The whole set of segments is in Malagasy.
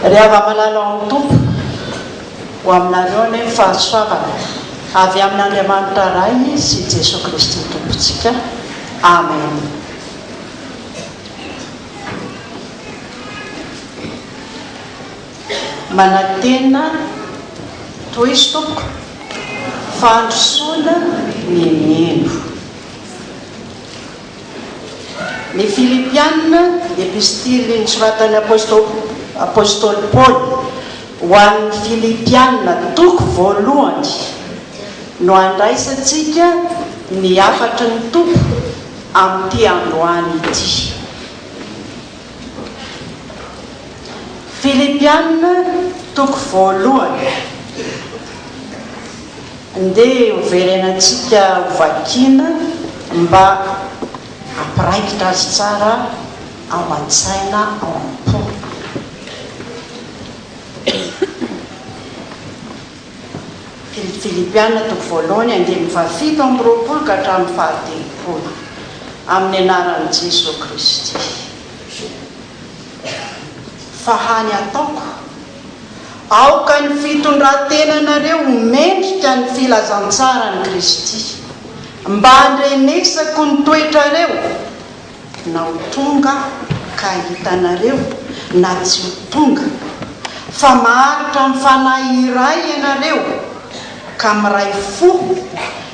Ry hava-malala ao amin'ny Tompo, ho aminareo anie ny fahasoavana avy amin'Andriamanitra Ray sy Jesoa Kristy Tompontsika. Amen. Manantena, tohizo tompoko, fandrosoana ny mino. Ny Filipiana, Epistily nosoratan'ny Apostoly Paoly ho an'ny Filipiana, toko voalohany, no andraisantsika ny hafatry ny Tompo amin'ity androany ity. Filipiana, toko voalohany. Ndeha hoverenantsika hovakiana mba hampiraikitra azy tsara ao an-tsaina, ao am-po. Filipiana toko voalohany andininy faha-27 ka hatramin'ny faha-30. Amin'ny anaran'i Jesoa Kristy. Fa hany ataoko. Aoka ny fitondran-tenanareo ho mendrika ny filazantsaran'i Kristy, mba handrenesako ny toetrareo, na ho tonga aho ka hahita anareo, na tsy ho tonga, fa maharitra amin'ny fanahy iray ianareo, ka miray fo,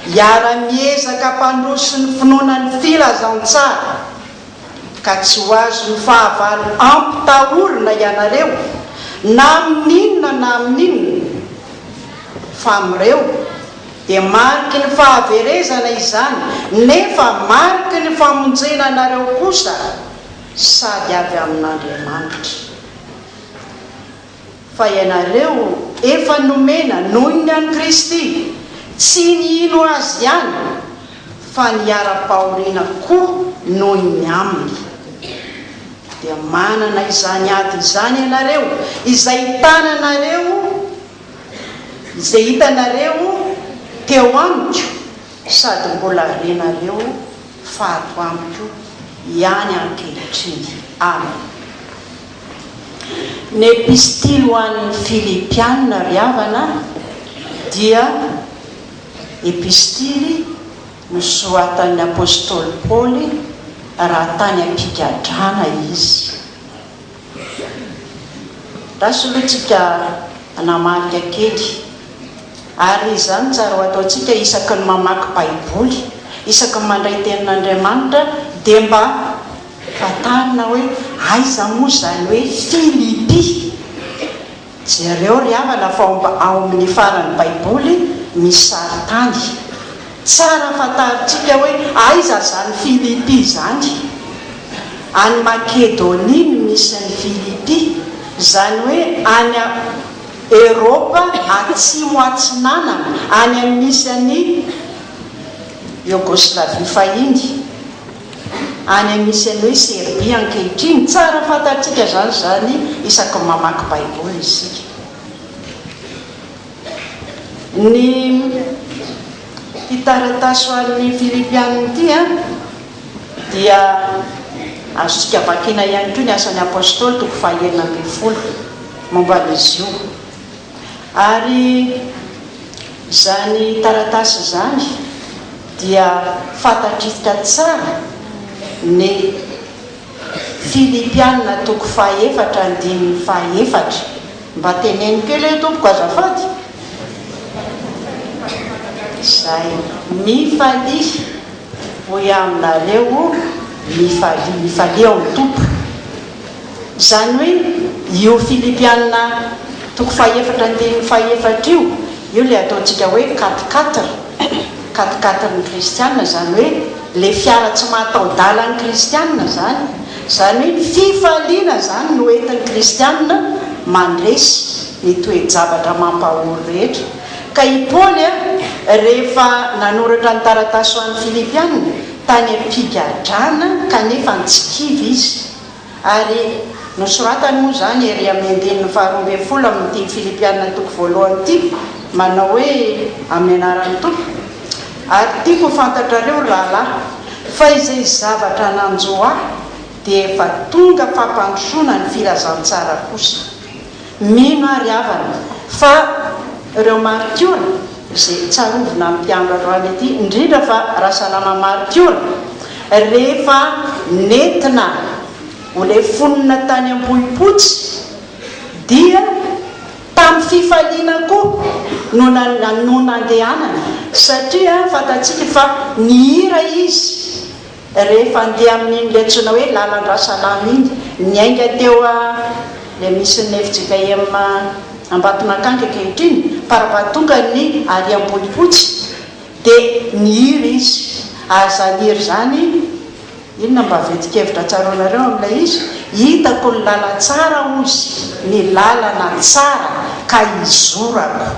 hiara-miezaka hampandroso ny finoana ny filazantsara. Ka tsy ho azon'ny fahavalo ampitahorina ianareo na amin'inona na amin'inona, fa amin'ireo dia mariky ny fahaverezana izany, nefa mariky ny famonjena anareo kosa sady avy amin'Andriamanitra. Fa ianareo efa nomena noho ny an'i Kristy, tsy ny hino Azy ihany, fa ny hiara-pahoriana koa noho ny aminy. Dia manana izany ady izany ianareo, izay hitananareo, izay hitanareo teo amiko, sady mbola renareo fa ato amiko ihany ankehitriny. Amen. Ny Epistily ho an'ny Filipiana ry havana dia epistily nosoratan'ny Apostoly Paoly raha tany am-pigadrana izy. Lasa aloha tsika hanamarika kely, ary izany tsara ho ataontsika isaky ny mamaky Baiboly, isaky ny mandray Tenin'Andriamanitra dia mba Fantarina hoe aiza moa izany hoe Filipy? Jereo ry havana fa ao amin'ny faran'ny Baiboly misy sarintany. Tsara fantarintsika hoe aiza izany Filipy izany. Any Makedonia no misy an'i Filipy, izany hoe any Eoropa atsimo atsinanana, any amin'ny misy an'i Yogoslavia fahiny. Any amin'ny misy an'ny hoe Serbia ankehitriny. Tsara fantatsika izany izany isaky ny mamaky Baiboly isika. Ny ity taratasy ho an'ny Filipiana ity dia azontsika vakiana ihany koa ny Asan'ny Apostoly toko faha 16 momba an'izy io. Ary izany taratasy izany dia fantatr'ika tsara ny Filipiana toko fahaefatra andininy fahaefatra. Mba teneno kely hoe tompoko azafady. Izay. Mifalia, hoy aho aminareo, mifalia, mifalia ao amin'ny Tompo. Izany hoe io Filipiana toko fahefatra andininy fahefatra io, io ilay ataontsika hoe quatre quatre, quatre quatre ny kristiana, izany hoe ilay fiara tsy mahataho-dalan'ny kristiana izany. Izany hoe ny fifaliana izany no entin'ny kristiana mandresy ny toe-javatra mampahory rehetra. Ka i Paoly rehefa nanoratra ny taratasy ho an'ny Filipiana, tany am-pigadrana kanefa tsy kivy izy. Ary nosoratany moa izany ery amin'ny andininy faharoa ambin'ny folo amin'ity Filipiana toko voalohany ity, manao hoe, Amin'ny anaran'ny Tompo. Ary tiako ho fantatrareo, ry rahalahy, fa izay zavatra nanjo ahy dia efa tonga fampandrosoana ny filazantsara kosa. Mino aho ry havana fa ireo maritiora izay tsarovina amin'ity andro androany ity, indrindra fa Rasalama maritiora, rehefa nentina ho lefonina tany Ambohipotsy dia tamin'ny fifaliana koa no no nandehanana satria fantatsika fa nihira izy Rehefa handeha amin'iny ilay antsoina hoe lalan-dRasalama iny, niainga teo ilay misy ny fjkm Ambatonakangy ankehitriny, Parabatonga ny ary Ambohipotsy, dia nihira izy. Ary izany hira izany, inona mba vetin-kevitra tsaroanareo amin'ilay izy? Hitako ny lalan-tsara hozy, ny lalana tsara ka hizorako.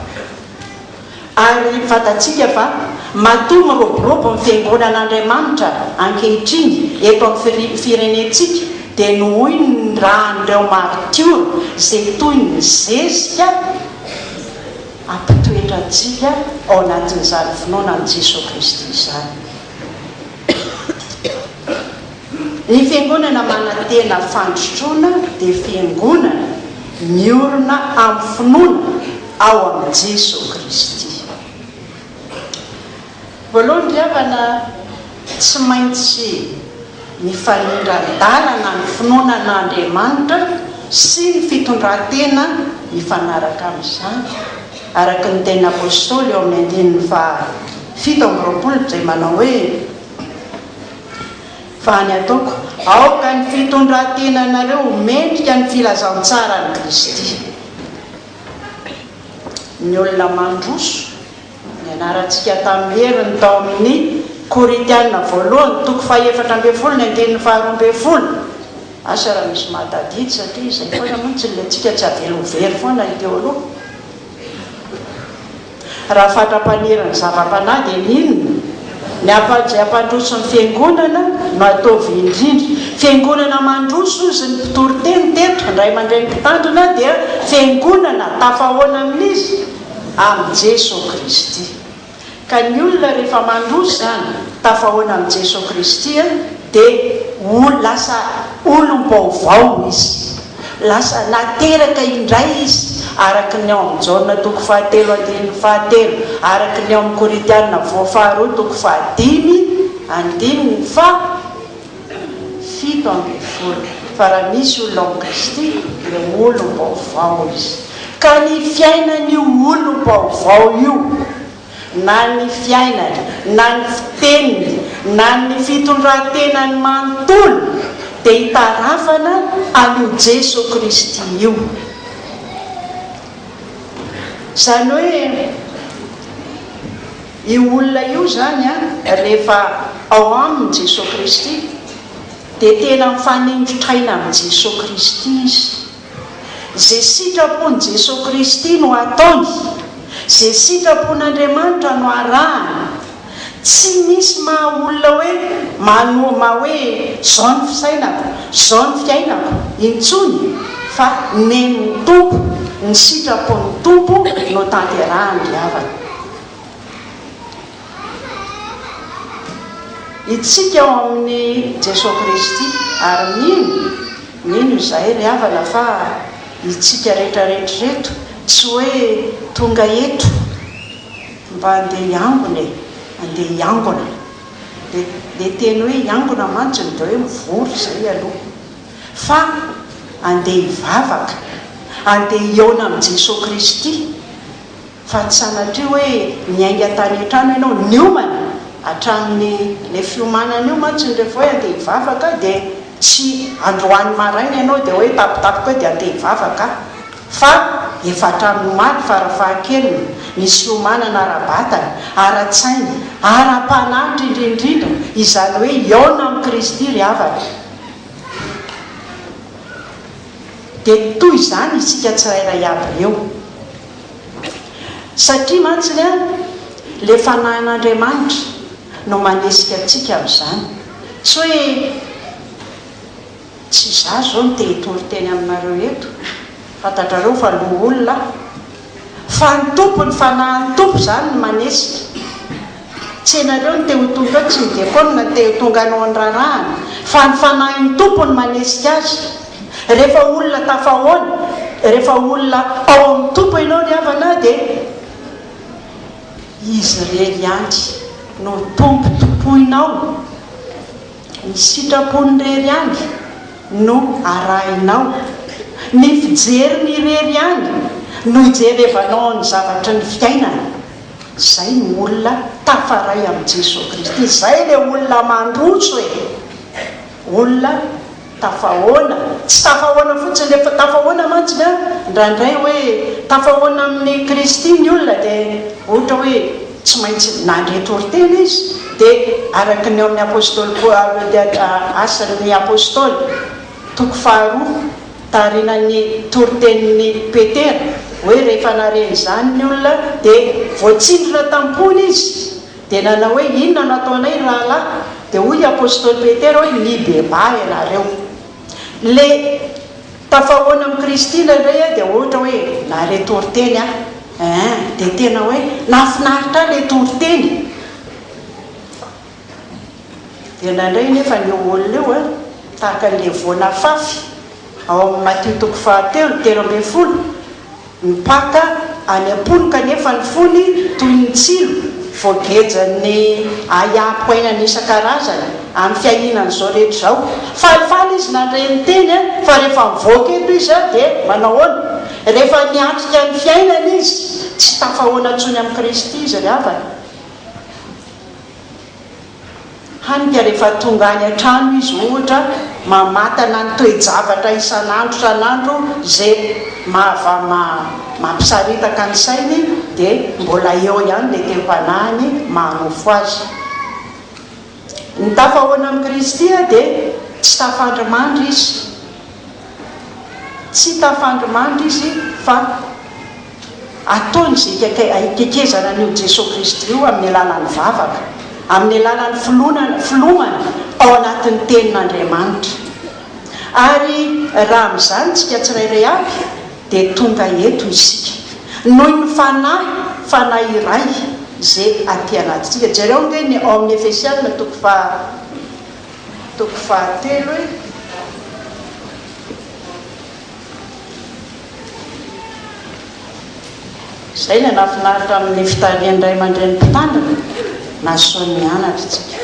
Ary fantatsika fa matoa miroborobo ny Fiangonan'Andriamanitra ankehitriny eto amin'ny firenentsika dia nohoy ny ràn'ireo maritiora izay toy ny zezika hampitoetra antsika ao anatin'izany finoana an'i Jesoa Kristy izany. Ny Fiangonana manantena fandrosoana dia Fiangonana miorina amin'ny finoana ao amin'i Jesoa Kristy. Voalohany ry havana, tsy maintsy mifanindran-dalana ny finoana an'Andriamanitra sy ny fitondran-tena mifanaraka amin'izany, araka ny tenin'ny Apostoly eo amin'ny andininy faha 27 izay manao hoe, Fa ny ataoko, aoka ny fitondran-tenanareo ho mendrika ny filazantsaran'i Kristy. Ny olona mandroso, nianarantsika tamin'ny heriny tao amin'ny Korintiana voalohany toko faha-14 ny andininy faha-12. Asa raha misy mahatadidy satria izay foana mantsy ny antsika tsy avela ho very foana ny teo aloha. Raha fatra-paniry ny zava-panahy dia ny inona? Ny izay hampandroso ny fiangonana no ataovy indrindra. Fiangonana mandroso hozy ny mpitory teny teto, ny ray aman-dreny mpitandrina dia fiangonana tafahoana amin'iza? Amin'i Jeso Kristy. Ka ny olona rehefa mandroso izany, tafahoana amin'i Jeso Kristy dia lasa olom-baovao izy. Lasa nateraka indray izy, araka ny ao amin'ny Jaona toko fahatelo andininy fahatelo, araka ny ao amin'ny Korintiana voa faharoa toko fahadimy andininy faha 17. Fa raha misy olona ao amin'i Kristy, dia olom-baovao izy. Ka ny fiainan'io olom-baovao io, na ny fiainany, na ny fiteniny, na ny fitondran-tenany manontolo dia itarafana an'io Jeso Kristy io. Izany hoe io olona io izany rehefa ao aminy Jeso Kristy dia tena mifaningotraina amin'i Jeso Kristy izy. Izay sitrapon'i Jesoa Kristy no ataony, izay sitrapon'Andriamanitra no arahany. Tsy misy maha olona hoe manoma hoe izao ny fisainako, izao ny fiainako intsony fa nen'ny Tompo, ny sitrapon'ny Tompo no tanterahany ry havana. Itsika ao amin'i Jesoa Kristy ary mino, mino izahay ry havana fa itsika rehetra rehetra ireto tsy hoe tonga eto mba andeha hiangona e, andeha hiangona. Le le teny hoe hiangona mantsy dia hoe mivory izay aloha. Fa andeha hivavaka, andeha hihaona amin'i Jesoa Kristy. Fa tsy sanatria hoe niainga tany an-trano ianao, niomana hatramin'ny ilay fiomanana io mantsy ny rehefa hoe andeha hivavaka dia tsy androany maraina ianao dia hoe tampotampoka eo dia andeha hivavaka aho. Fa efa hatramin'ny omaly farafahakeliny nisy fiomanana ara-batana, ara-tsaina, ara-panahy indrindra indrindra, izany hoe hihaona amin'i Kristy ry havana. Dia toy izany isika tsirairay avy ireo. Satria mantsy an, ilay Fanahin'Andriamanitra no manesika antsika amin'izany. Tsy hoe tsy izaho izao no te hitory teny aminareo eto, fantatrareo fa loholona aho. Fa ny Tompo, ny Fanahin'ny Tompo izany no manesika. Tsy ianareo no te ho tonga eo, tsy ny diakona no te ho tonga hanao ny raharahany, fa ny Fanahin'ny Tompo no manesika azy. Rehefa olona tafahoana, Rehefa olona ao amin'ny Tompo ianao ry havana dia Izy irery ihany no Tompo tompoinao, ny sitrapony irery ihany no arahinao, ny fijeriny irery ihany no ijerevanao ny zavatry ny fiainana. Izay no olona tafaray amin'i Jesoa Kristy, izay ilay olona mandroso e! Olona tafahoana, tsy tafahoana fotsiny, rehefa tafahoana mantsy an, indraindray hoe tafahoana amin'i Kristy ny olona dia ohatra hoe tsy maintsy nandre toriteny izy dia araka ny ao amin'ny Apostoly Asan'ny Apostoly toko faharoa tarinan'ny toritenin'i Petera hoe rehefa nare an'izany ny olona dia voatsindrona tam-pony izy Dia nanao hoe, Inona no ataonay, ry rahalahy? Dia hoy i Apostoly Petera hoe, Mibebaha ianareo. Ilay tafahoana amin'i Kristy indraindray aho dia ohatra hoe nahare toriteny aho. Ein, dia tena hoe nahafinaritra ahy ilay toriteny. Dia indraindray nefa io olona io an, tahaka an'ilay voa nafafy ao amin'ny Matio toko fahatelo, 13, Mipaka any am-pony kanefa ny fony toy ny tsilo voagejan'ny ahiahim-piainana isan-karazany amin'ny fiahiana an'izao rehetra izao. Falifaly izy nandre ny teny fa rehefa mivoaka eto izy dia manahoana? Rehefa miatrika ny fiainana izy, tsy tafahoana intsony amin'i Kristy izy ry havana. Hany ka rehefa tonga any an-trano izy ohatra, mamatana ny toe-javatra isan'andro isan'andro izay mahava mampisaritaka ny sainy dia mbola eo ihany ilay toe-panahiny maha-nofo azy. Ny tafahoana amin'i Kristy dia tsy tafandrimandry izy. Tsy tafandrimandry izy fa. Ataony izay hikekezana an'io Jesoa Kristy io amin'ny alalan'ny vavaka, amin'ny alalan'ny filonana, filomana ao anatin'ny Tenin'Andriamanitra. Ary raha amin'izany isika tsirairay avy dia tonga eto isika. Noho ny Fanahy, Fanahy iray izay aty anatintsika. Jereo ange ny ao amin'ny Efesiana toko faha, toko fahatelo e. Izay ilay nahafinaritra amin'ny fitarihan'ny ray aman-dreny mpitandrina nahasoa ny anatra tsika.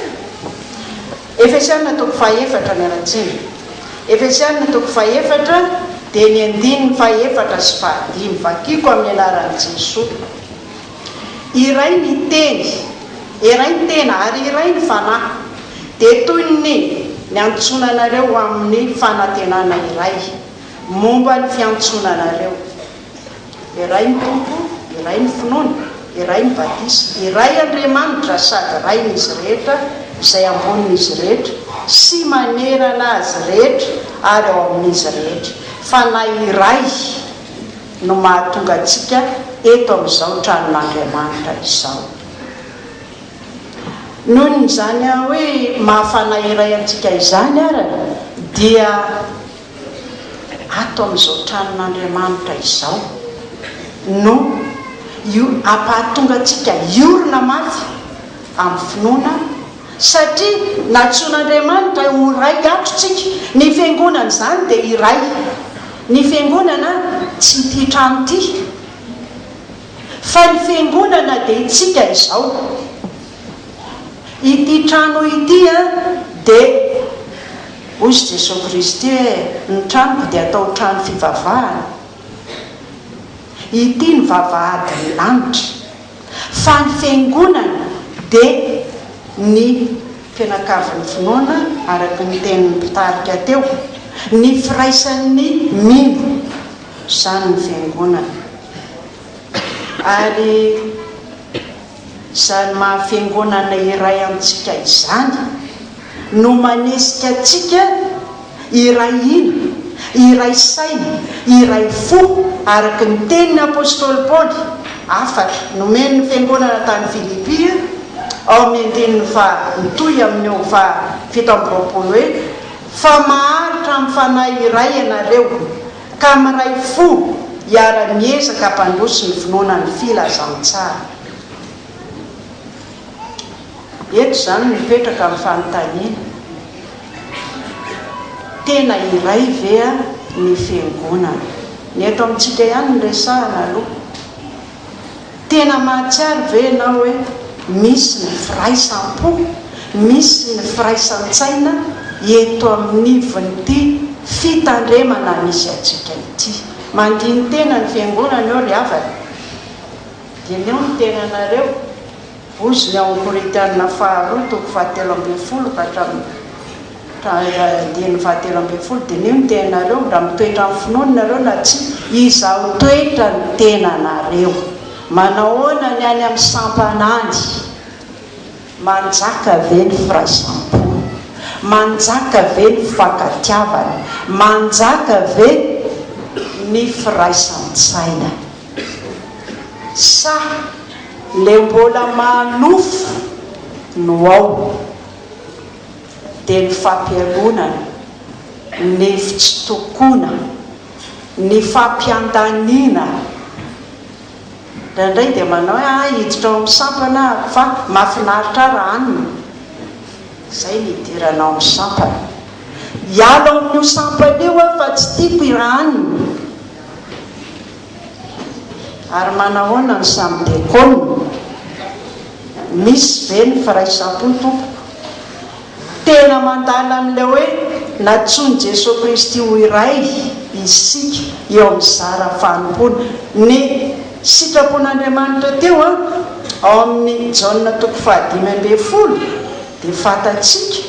Efesiana toko fahefatra, miala tsiny. Efesiana toko fahefatra dia ny andininy fahefatra sy fahadimy. Vakiko amin'ny anaran'i Jesoa. Iray ny teny, iray ny tena ary iray ny fanahy. Dia toy ny niantsoana anareo ho amin'ny fanantenana iray. Momba ny fiantsoana anareo. Iray ny Tompo, iray ny finoana, iray ny batisa, iray Andriamanitra sady Rain'izy rehetra, izay ambonin'izy rehetra, sy manerana azy rehetra ary ao amin'izy rehetra. Fanahy iray no mahatonga antsika eto amin'izao tranon'Andriamanitra izao. Noho izany hoe maha Fanahy iray antsika izany arany dia. Ato amin'izao tranon'Andriamanitra izao no io hampahatonga antsika hiorina mafy amin'ny finoana satria nantsoin'Andriamanitra ho iray ato tsika. Ny fiangonana izany dia iray. Ny fiangonana tsy ity trano ity fa ny fiangonana dia itsika izao. Ity trano ity dia hoy izy Jesoa Kristy hoe, ny tranoko dia atao trano fivavahana. Ity ny vavahadin'ny lanitra. Fa ny fiangonana dia ny fianakavin'ny finoana araka ny tenin'ny mpitarika teo, ny firaisan'ny mino. Izany ny fiangonana. Ary. Izany maha fiangonana iray antsika izany no manesika antsika hiray hina, hiray saina, hiray fo araka ny tenin'ny Apostoly Paoly, hafatra nomeny ny fiangonana tany Filipia ao amin'ny andininy faha mitohy amin'io faha 27 hoe, Fa maharitra amin'ny fanahy iray ianareo, ka miray fo hiara-miezaka hampandroso ny finoana ny filazantsara. Eto izany mipetraka ny fanontaniana, tena iray ve ny fiangonana? Ny eto amintsika ihany no resahana aloha. Tena mahatsiaro ve ianao hoe misy ny firaisam-po, misy ny firaisan-tsaina eto amin'ivon'ity fitandremana misy antsika ity? Mandini-tena ny fiangonana eo ry havana. Diniho ny tenanareo. Hozy ny ao amin'ny Korintiana faharoa toko fahatelo ambin'ny folo ka hatramin'ny andininy fahatelo ambin'ny folo, Diniho ny tenanareo, raha mitoetra amin'ny finoana nareo na tsia, izaho toetra ny tenanareo. Manahoana ny any amin'ny sampana any? Manjaka ve ny firaisam-po? Manjaka ve ny fifankatiavana? Manjaka ve ny firaisan-tsaina? Sa le mbola maha-nofo no ao? Dia ny fampialonana, ny fitsitokoana, ny fampiandaniana. Indraindray dia manao hoe ah hiditra ao amin'ny sampana aho fa mahafinaritra ahy raha any. Izay ny hidirana ao amin'ny sampana. Hiala ao amin'io sampana io aho fa tsy tiako i rahanina. Ary manahoana ny samy dekona? Misy ve ny firaisam-po tompoko? Tena mandala an'ilay hoe nantsoin'i Jesoa Kristy ho iray isika eo amin'ny zara fanompoana. Ny sitrapon'Andriamanitra teo an, ao amin'ny Jaona toko fahadimy ambin'ny folo dia fantatsika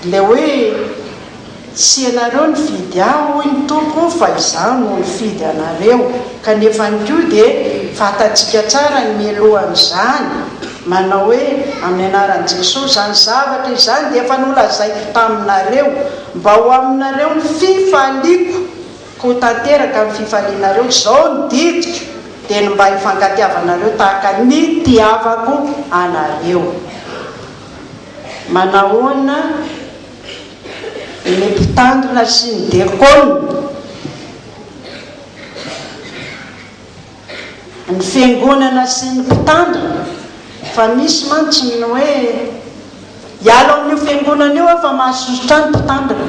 ilay hoe Tsy ianareo nifidy ahy hoy ny Tompo fa izaho no nifidy anareo. Kanefany koa dia fantatsika tsara ny mialohan'izany, manao hoe, amin'ny anaran'i Jesoa, izany zavatra izany dia efa nolazaiko taminareo, mba ho aminareo ny fifaliako, ka ho tanteraka ny fifalianareo. Izao no didiko, dia ny mba hifankatiavanareo tahaka ny nitiavako anareo. Manahoana? Ny mpitandrina sy ny diakona, ny fiangonana sy ny mpitandrina, fa misy mantsy ny hoe hiala ao amin'io fiangonana io aho fa mahasosotra ahy ny mpitandrina.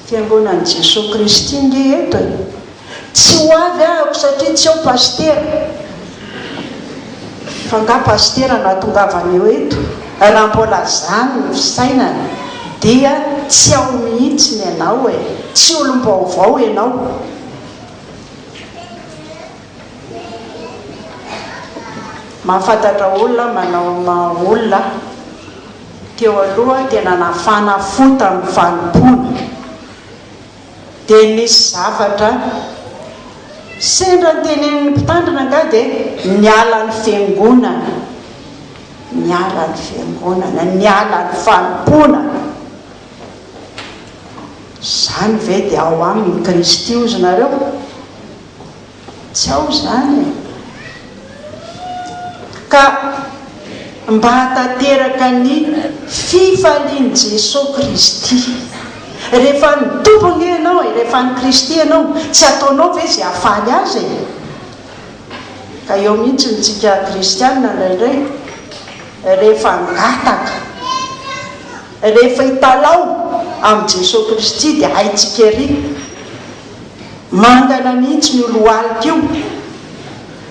Fiangonan'i Jesoa Kristy nge eto e! Tsy ho avy ahako satria tsy eo Pasitera. Fa nga Pasitera no ahatongavana eo eto? Raha mbola zany ny fisainana dia tsy ao mihitsy ny anao e! Tsy olom-baovao ianao. Mahafantatra olona manao maha olona aho. Teo aloha tena nafana fo tamin'ny fanompoana. Dia nisy zavatra sendra notenenin'ny mpitandrina angaha dia niala ny fiangonana. Niala ny fiangonana, niala ny fanompoana. Izany ve dia ao aminy Kristy hozy nareo? Tsy ao izany e! Ka mba hahatanteraka ny fifalian'i Jesoa Kristy. Rehefa ny Tompo ange ianao e, rehefa an'i Kristy ianao, tsy ataonao ve izay hahafaly Azy e? Ka eo mihitsy ny tsika kristiana indraindray, rehefa hangataka, rehefa hitalaho amin'i Jesoa Kristy dia haintsika ery. Mangana mihitsy io lohalika io.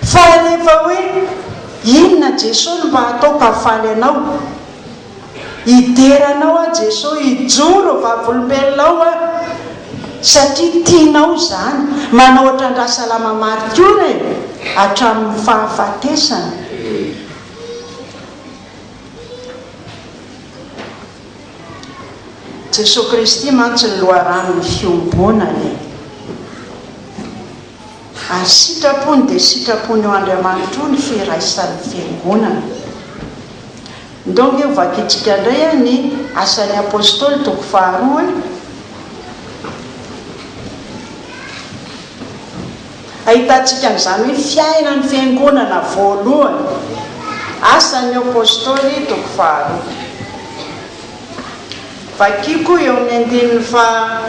Fa rehefa hoe inona Jesoa no mba ataoko hahafaly anao? Hidera anao aho Jesoa, hijoro ho vavolombelonao aho satria tianao izany. Manao ohatran-dRasalama maritiora e, hatramin'ny fahafatesana. Jesoa Kristy mantsy ny loharanon'ny fiombonana e! Ary sitrapony dia sitrapon'io Andriamanitra io ny firaisan'ny Fiangonana. Ndao ange ho vakintsika indray ny Asan'ny Apostoly toko faharoa e! Ahitantsika an'izany hoe fiainan'ny Fiangonana voalohany, Asan'ny Apostoly toko faharoa. Vakiko eo amin'ny andininy faha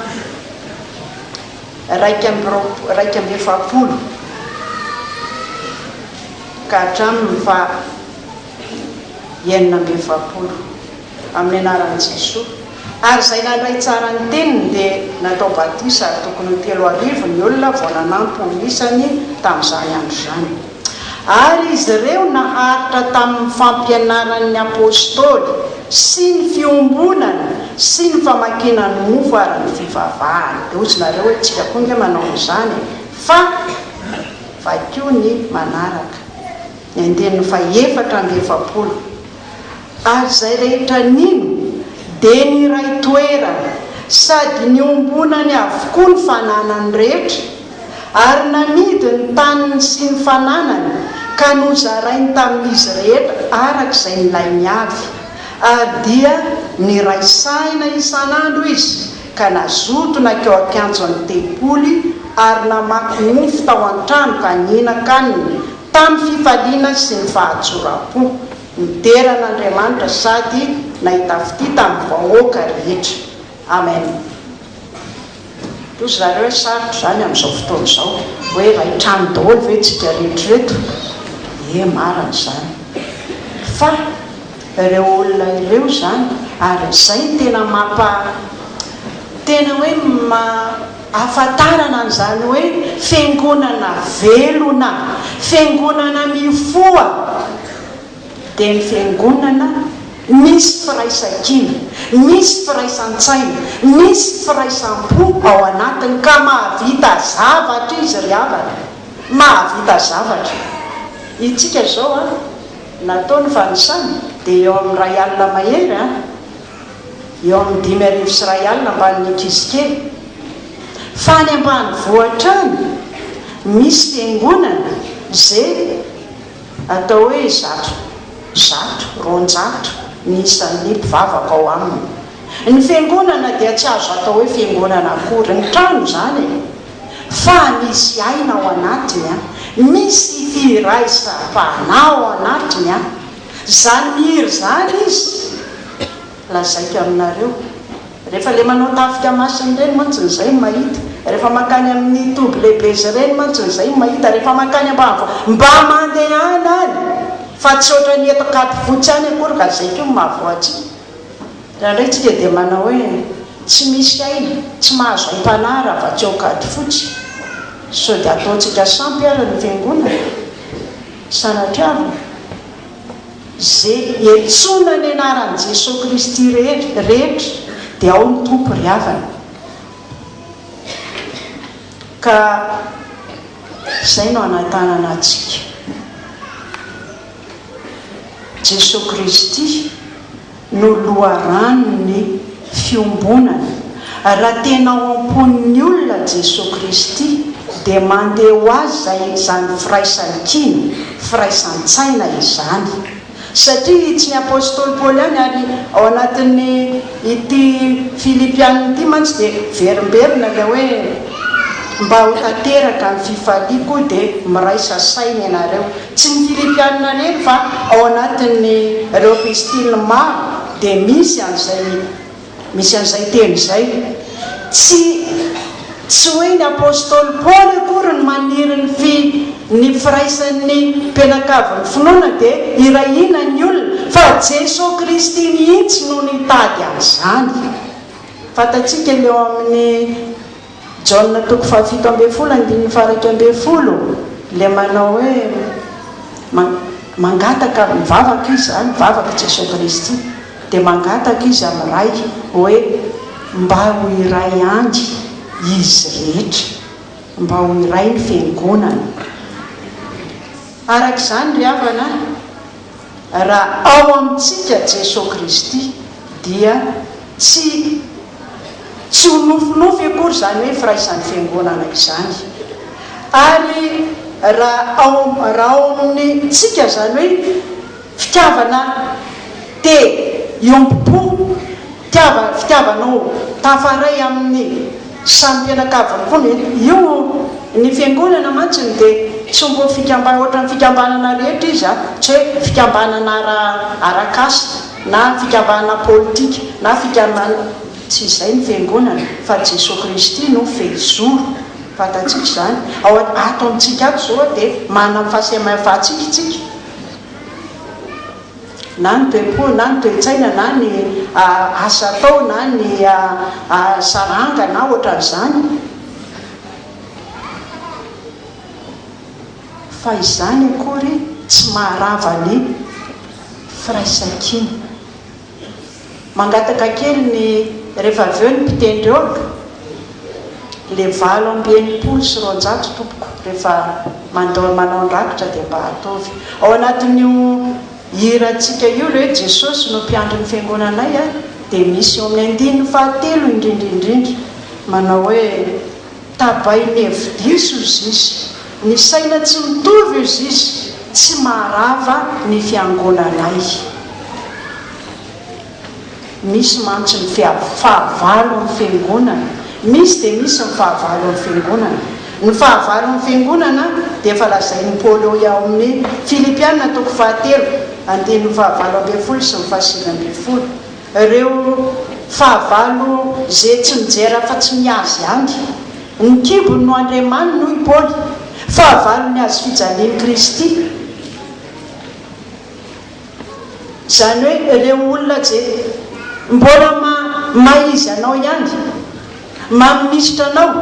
41 ka hatramin'ny faha 46, amin'ny anaran'i Jesoa. Ary izay nandray tsara ny teniny dia natao batisa, ary tokony ho 3000 ny olona vao nanampy ho isany tamin'izany andro izany. Ary izy ireo naharitra tamin'ny fampianaran'ny apostoly sy ny fiombonana sy ny famakiana ny mofo ary ny fivavahana. Dia hozy nareo hoe tsika koa nge manao an'izany e! Fa vakio ny manaraka, ny andininy faha-44. Ary izay rehetra nino dia niray toerana sady niombonany avokoa ny fananany rehetra, ary namidy ny taniny sy ny fananany ka nozarainy tamin'izy rehetra araka izay nilainy avy, ary dia niray saina isan'andro izy ka nazoto nankeo an-kianjon'ny tempoly ary namaky mofo tao an-trano ka nihinan-kanina tamin'ny fifaliana sy ny fahatsoram-po. Nidera an'Andriamanitra sady nahita fitia tamin'ny vahoaka rehetra. Amen. Hoy zareo hoe sarotra izany amin'izao fotoana izao, hoe iray trano daholo ve tsika rehetra ireto? Ie, marina izany. Fa ireo olona ireo izany, ary izay no tena mampa, tena hoe ma, ahafantarana an'izany hoe fiangonana velona, fiangonana mifoha, dia ny fiangonana misy firaisan-kina, misy firaisan-tsaina, misy firaisam-po ao anatiny ka mahavita zavatra izy ry havana, mahavita zavatra. Itsika izao an, natao ny fanisana dia eo amin'ny iray alina mahery an, eo amin'ny 1051 ambanin'ny ankizy kely. Fa any ambanivohitra any misy fiangonana ze atao hoe zato, 100, 200 ny isan'ny mpivavaka ao aminy. Ny fiangonana dia tsy azo atao hoe fiangonana akory, ny trano izany e! Fa misy aina ao anatiny an, misy firaisam-panahy ao anatiny an! Izany mihira izany izy, lazaiko aminareo. Rehefa le manao tafika masina ireny mantsy ny zay no mahita, rehefa mankany amin'ny toby lehibe izy ireny mantsy ny zay no mahita, rehefa mankany ambanivohitra, mba mandehana any fa tsy ohatran'ny eto Ankadifotsy any akory ka zay koa no mahavoa antsika. Indraindray tsika dia manao hoe tsy misy aina, tsy mahazo aim-panahy raha vao tsy eo Ankadifotsy. Sao dia ataontsika sampy ary ny fiangonana? Sanatriavina. Ze iantsoana ny anaran'i Jesoa Kristy rehetra rehetra dia ao ny Tompo ry havana. Ka zay no anatanana antsika. Jesoa Kristy no loharanon'ny fiombonana. Raha tena ao am-pon'ny olona Jesoa Kristy dia mandeha ho azy izay izany firaisan-kina, firaisan-tsaina izany. Satria tsy ny Apostoly Paoly ihany ary ao anatin'ny ity Filipiana ity mantsy dia verimberina ilay hoe mba ho tanteraka ny fifaliako dia miraisa saina ianareo. Tsy ny Filipiana irery fa ao anatin'ny ireo epistily maro dia misy an'izay misy an'izay teny izay. Tsy tsy hoe ny apostoly Paoly akory no maniry ny fi ny firaisan'ny mpianakavin'ny finoana dia hiray hina ny olona fa Jesoa Kristy mihitsy no nitady an'izany. Fantatsika ilay ao amin'ny Jaona toko faha-17 andininy faha-11, ilay manao hoe, Mangataka, mivavaka izy izany, mivavaka Jesoa Kristy, dia mangataka izy amin'ny Ray hoe mba ho iray ihany izy rehetra, mba ho iray ny Fiangonana. Araka izany ry havana, raha ao amintsika Jesoa Kristy dia tsy tsy ho nofinofy akory izany hoe firaisan'ny Fiangonana izany. Ary raha ao raha ao amin'ny tsika izany hoe fitiavana te hiombom-po, tiava fitiavana ho tafaray amin'ny samy mpianakavin'ny fony, io ny Fiangonana mantsy dia tsy mbo fikamba ohatran'ny fikambanana rehetra izy a, tsy hoe fikambanana ara arak'asa na fikambanana politika na fikambanana, tsy izay ny Fiangonana fa Jesoa Kristy no fehizoro, fantatsika izany, ao ato amintsika ato izao dia manana ny fahasemaifahantsika isika. na ny toe-po, na ny toe-tsaina, na ny asa atao, na ny saranga, na ohatran'izany. Fa izany akory tsy maharava ny firaisankina. Mangataka kely ny rehefa avy eo ny mpitendry orga, le 268 tompoko rehefa mandao manao ny rakitra dia mba ataovy. Ao anatin'io hirantsika io le hoe Jesosy no mpiandry ny fiangonanay a dia misy eo amin'ny andininy fahatelo indrindra indrindra manao hoe Tabain'ny hevi-diso izy, ny saina tsy mitovy izy, tsy maharava ny fiangonanay. Misy mantsy ny fahavalon'ny fiangonana. Misy dia misy ny fahavalon'ny fiangonana. Ny fahavalon'ny fiangonana dia efa lazain'i Paoly eo ao amin'ny Filipiana toko fahatelo, andininy fahavalo ambin'ny folo sy ny fahasivy ambin'ny folo. Ireo fahavalo ze tsy mijery afa-tsy ny azy ihany. Ny kibony no andriamaniny hoy Paoly. Fahavalon'ny hazo fijalian'i Kristy. Izany hoe ireo olona ze mbola maha izy anao ihany, maha minisitra anao,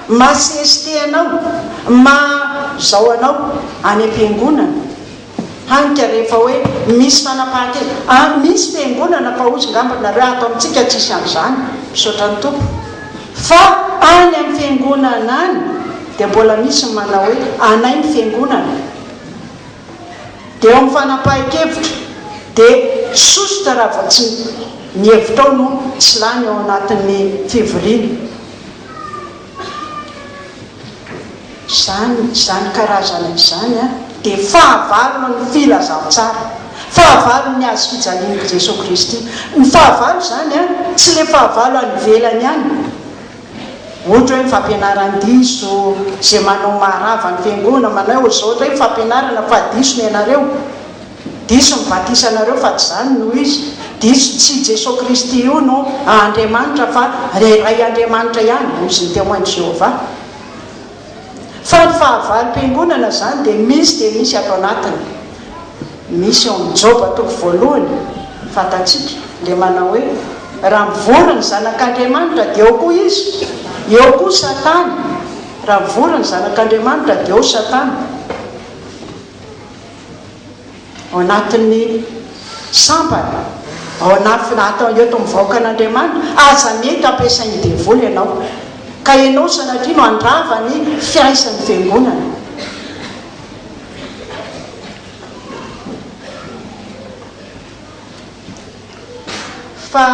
maha CST anao, maha zao anao any am-piangonana. Hany ka rehefa hoe misy fanapahan-kevitra, ah misy fiangonana fa hozy ngamba nareo ato amintsika tsisy an'izany, misaotra ny Tompo. Fa any amin'ny fiangonana any dia mbola misy ny manao hoe anay ny fiangonana. Dia eo amin'ny fanapahan-kevitra dia sosotra raha vao tsy ny hevitrao no tsy lany ao anatin'ny fivoriana. Izany, izany karazana izany dia fahavalon'ny filazantsara, fahavalon'ny hazo fijalian'i Jesoa Kristy. Ny fahavalo izany tsy ilay fahavalo any ivelany any, ohatra hoe ny fampianaran-diso, izay manao maharava ny fiangonana, manao hoe izao indray ny fampianarana fa diso ny anareo. Diso ny batisanareo fa tsy izany no izy. Diso, tsy Jesoa Kristy io no Andriamanitra fa ilay Ray Andriamanitra ihany, hoy izy ny Témoin de Jéhovah. Fa ny fahavalom-piangonana izany dia misy dia misy ato anatiny. Misy ao amin'ny Joba toko voalohany, fantatsika, ilay manao hoe, Raha mivory ny zanak'Andriamanitra dia eo koa izy, eo koa Satana. Raha mivory ny zanak'Andriamanitra dia eo Satana. Ao anatin'ny sampana, ao anatina ato eto amin'ny vahoakan'Andriamanitra, aza mety ampiasain'ny devoly ianao, ka ianao sanatria no handrava ny firaisan'ny fiangonana. Fa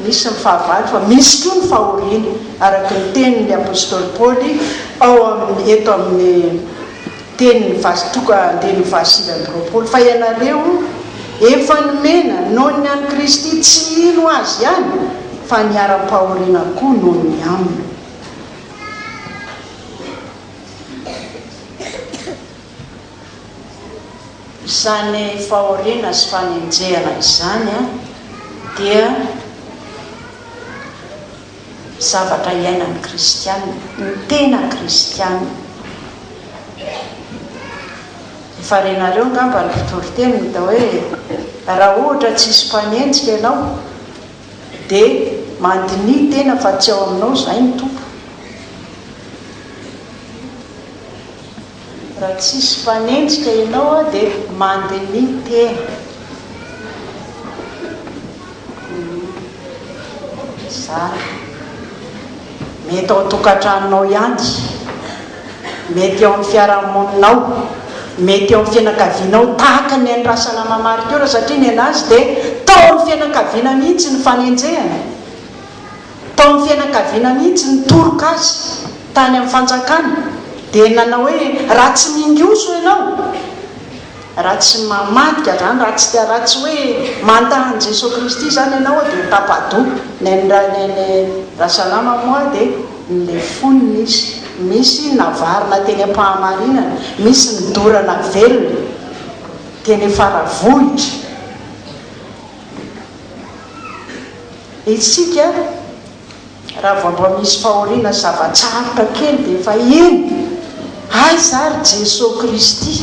misy ny fahavalo fa misy koa ny fahoriana, araka ny tenin'ny apostoly Paoly ao amin'ny eto amin'ny teniny faha toko andininy faha-29, Fa ianareo efa nomena noho ny an'i Kristy tsy hino Azy ihany, fa niharam-pahoriana koa noho ny aminy. Izany fahoriana sy fanenjehana izany dia zavatra iainan'ny kristiana, ny tena kristiana. Efa renareo angamba ny mpitoriteny mitao hoe raha ohatra tsisy mpanenjika ianao dia mandiniha tena fa tsy ao aminao izay ny Tompo. Raha tsisy mpanenjika ianao dia mandiniha tena. Izany. Mety ao an-tokantranonao ihany, mety eo amin'ny fiarahamoninao, mety eo amin'ny fianakavianao tahaka ny an'i Rasalama Martiora satria ny an'azy dia tao amin'ny fianakaviana mihitsy ny fanenjehana. Tao amin'ny fianakaviana mihitsy nitoroka azy tany amin'ny fanjakana dia nanao hoe raha tsy mingoso ianao, raha tsy mamadika izany, raha tsy raha tsy hoe mandà an'i Jesoa Kristy izany ianao dia ho tapa-doha. Ny an'i ny an'i Rasalama moa dia nolefonina izy, misy navarina teny am-pahamarinana, misy nodorana velona teny Faravohitra. Isika raha vao mba misy fahoriana zava-tsarotra kely dia efa eny, aiza ary Jesoa Kristy?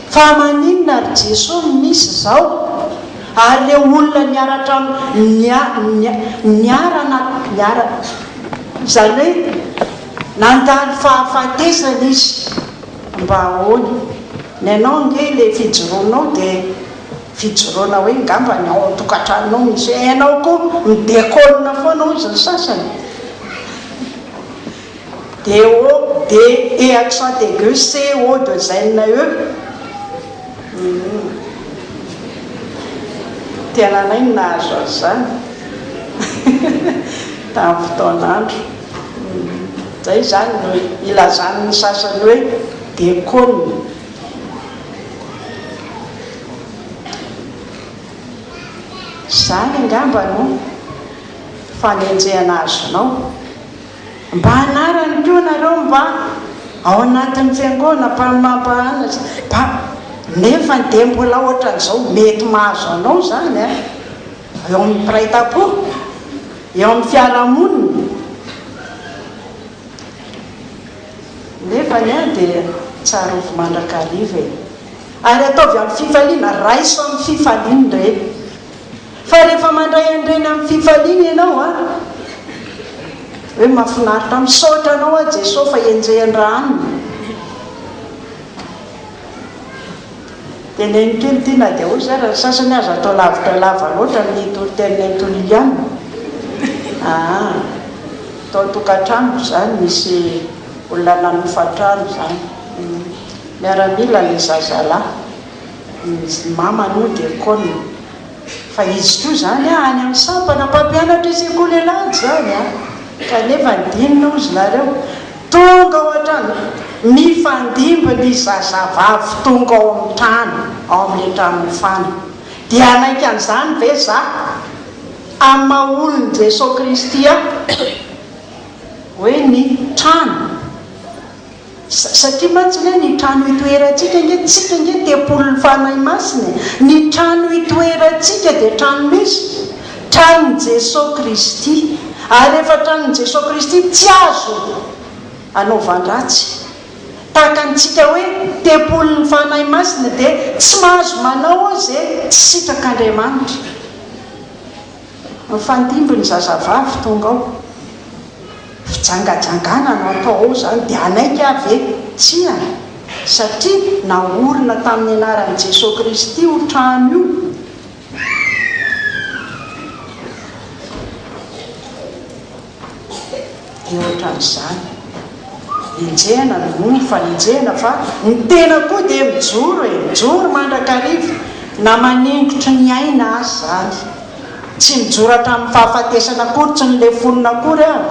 Fa maninona ry Jesoa no misy izao? Ary ireo olona niaratra niarana niara izany hoe nandalo fahafatesana izy mba ahoana? Ny anao ange ilay fijoroanao dia fijoroana hoe ngamba ny ao an-tokantranonao misy hoe ianao koa mi-deconne foana hozy ny sasany. D O D E accent aigu C O 2 N E Humm tena anay no nahazo an'izany tamin'ny fotoan'andro. Izay izany no ilazan'ny sasany hoe dekona. Izany angamba no fanenjehana azonao. Mba anarany koa nareo mba ao anatin'ny fiangonana mpamahana mba nefa dia mbola ohatran'izao mety mahazo anao izany an! eo amin'ny mpiray tampo, eo amin'ny fiarahamonina, nefa ny ahy dia tsarovy mandrakariva e! ary ataovy amin'ny fifaliana, raiso amin'ny fifaliana ireny. Fa rehefa mandray an'ireny amin'ny fifaliana ianao an, hoe mahafinaritra ahy, misaotra anao aho Jesoa fa enjehin-dRahanina. Teneno kely ity na dia hozy ara ny sasany aza atao lavitra lava loatra ny toritenin'i Liliane. Aa, tao an-tokantranoko izany nisy olona nanofa trano izany. Miaramila ilay zazalahy. Ny mamany moa dia con. Fa izy koa izany an, any amin'ny sampana mpampianatra sekoly alahady izany an! Kanefa ny inona hozy nareo? Tonga ao an-trano, mifandimby ny zazavavy tonga ao amin'ny trano, ao amin'ilay trano hofana. Dia hanaiky an'izany ve za? Amin'ny maha olon'i Jesoa Kristy ahy, hoe ny trano. Satria mantsy anie ny trano itoerantsika ange, tsika ange tempolin'ny Fanahy Masina e! Ny trano itoerantsika dia tranon'iza? Tranon'i Jesoa Kristy. Ary rehefa tranon'i Jesoa Kristy tsy azo anaovan-dratsy. Tahaka antsika hoe tempolin'ny Fanahy Masina dia tsy mahazo manao ao izay tsy sitrak'Andriamanitra. Mifandimby ny zazavavy tonga ao. Fijangajangana no atao ao izany dia hanaiky aho ve? Tsia! Satria naorina tamin'ny anaran'i Jesoa Kristy io trano io. Dia ohatran'izany. Enjehina no ny fanenjehina fa ny tena koa dia mijoro e! Mijoro mandrakariva na maningotry ny aina aza izany. Tsy nijoro hatramin'ny fahafatesana akory, tsy nolefonina akory aho.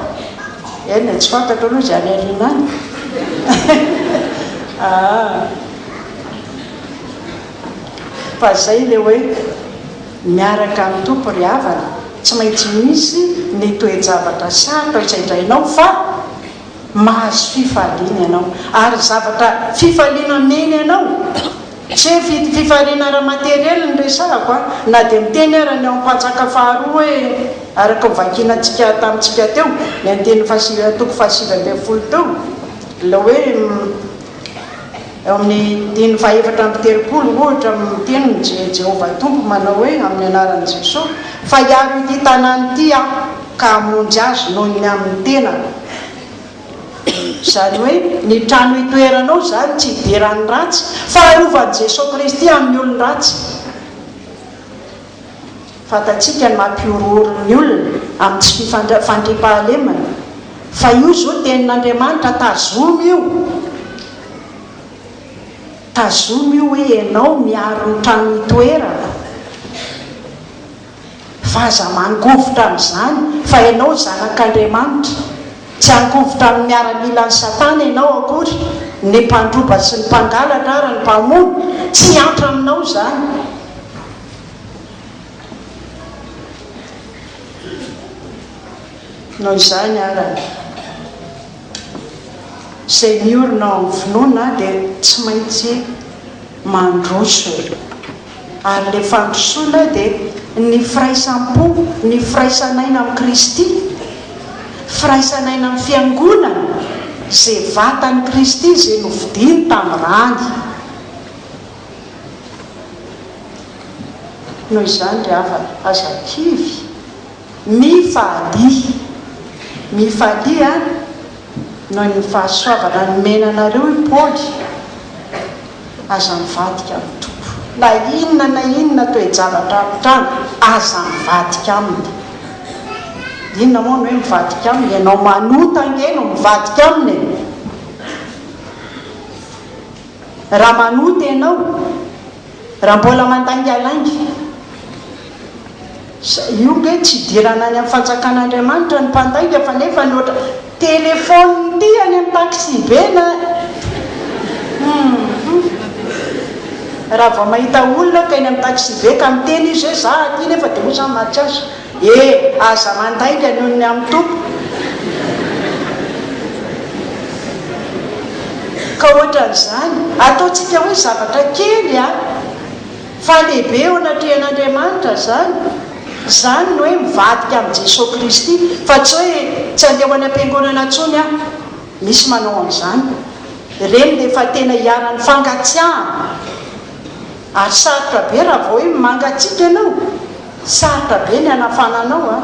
Eny e, tsy fantatro aloha izay any aoriana any. Aa. Fa izay ilay hoe miaraka amin'ny Tompo ry havana, tsy maintsy misy ny toe-javatra sarotra izaindrainao fa mahazo fifaliana ianao. Ary zavatra fifaliana omeny anao, tsy hoe fifaliana ara-materiel no resahako an, na dia miteny ara ny ao Ampanjaka faharoa hoe, araka ny vakinantsika tamintsika teo, ny andininy fahasivy, toko fahasivy ambinifolo teo, ilay hoe eo amin'ny andininy fahefatra ambitelopolo ohatra miteny ny Jehovah Tompo manao hoe amin'ny anaran'i Jesoa, fa hiaro ity tanàna ity Aho ka hamonjy azy noho ny amin'ny tenako. Izany hoe ny trano itoeranao izany tsy hidiran'ny ratsy fa arovan'i Jesoa Kristy amin'ny olon-dratsy. Fantatsika ny mampihorohoro ny olona amin'ny tsy fandriampahalemana fa io izao tenin'Andriamanitra tazomy io. Tazomy io hoe ianao miaro ny trano itoerako. Fa aza mangovitra amin'izany fa ianao zanak'Andriamanitra. Tsy hangovitra amin'ny miaramilan'i Satana ianao akory, ny mpandroba sy ny mpangalatra ary ny mpamono, tsy hiantra aminao izany. Noho izany arany, izay miorina ao amin'ny finoana dia tsy maintsy mandroso e. Ary ilay fandrosoana dia ny firaisam-po, ny firaisan'aina amin'i Kristy, firaisan'aina amin'ny Fiangonana, izay vatan'i Kristy izay novidiany tamin'ny rany. Noho izany ry havana, aza kivy. Mifalia. Mifalia noho ny fahasoavana nomena anareo i Paoly. Aza mivadika amin'ny Tompo. Na inona na inona toe-javatra mitranga, aza mivadika Aminy. Inona moa ny hoe mivadika Aminy? Ianao manota ange no mivadika Aminy e! Raha manota ianao, raha mbola mandaingalainga, io nge tsy idirana any amin'ny fanjakan'Andriamanitra ny mpandainga fa nefa ny ohatra téléphone ity any amin'ny taxi be na hum raha vao mahita olona ka eny amin'ny taxi be ka miteny izy hoe za aty nefa dia hoy za mahatsiazo e aza mandainga noho ny amin'ny Tompo ka ohatran'izany ataontsika hoe zavatra kely a Fa lehibe eo anatrehan'Andriamanitra izany. Izany no hoe mivadika amin'i Jesoa Kristy, fa tsy hoe tsy handeha ho any am-piangonana intsony aho. Misy manao an'izany. Ireny dia efa tena iharan'ny fangatsiahana. Ary sarotra be raha vao hoe mangatsiaka ianao. Sarotra be ny hanafana anao an.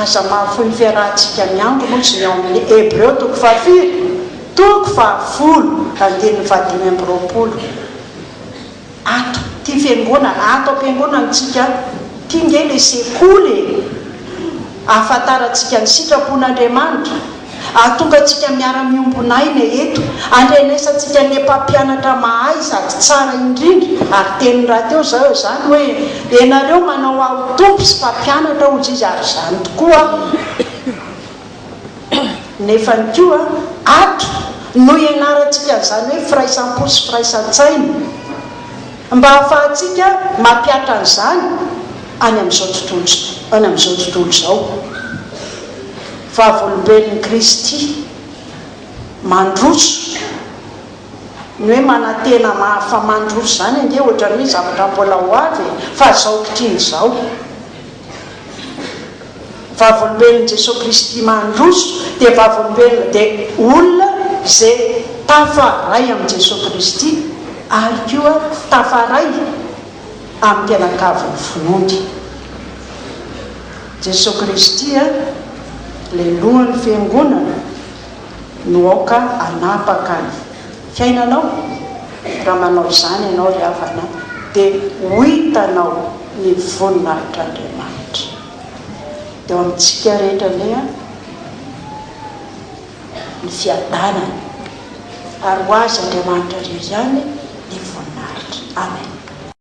Aza mahafoy ny fiarahantsika miangona hozy ny ao amin'ny Hebreo toko fahafiry? Toko fahafolo, andininy fahadimy amby 20. Ato, ity fiangonana, ato am-piangonana tsika, ity nge le sekoly e! Ahafantarantsika ny sitrapon'Andriamanitra. Ahatonga antsika miara-miombon'aina eto, andrenesantsika ny mpampianatra mahay sady tsara indrindra, ary teniny rahateo izao izany hoe, ianareo manao ahy ho Tompo sy mpampianatra hozy izy ary izany tokoa nefany koa ato no ianarantsika an'izany hoe firaisam-po sy firaisan-tsaina mba hahafahantsika mampihatra an'izany any amin'izao tontolo any amin'izao tontolo izao. Vavolombelon'i Kristy mandroso, ny hoe manantena mahafa mandroso izany ange ohatran'ny hoe zavatra mbola ho avy e, fa zao kitriny izao. Vavolombelon'i Jesoa Kristy mandroso dia vavolombelona dia olona izay tafaray amin'i Jesoa Kristy ary koa tafaray amin'ny mpianakavin'ny finoany. Jesoa Kristy ilay lohan'ny Fiangonana no aoka hanapaka ny fiainanao, raha manao izany ianao ry havana dia ho hitanao ny voninahitr'Andriamanitra. Dia ho amintsika rehetra anie ny fiadanana ary ho Azy Andriamanitra irery ihany ny voninahitra. Amen.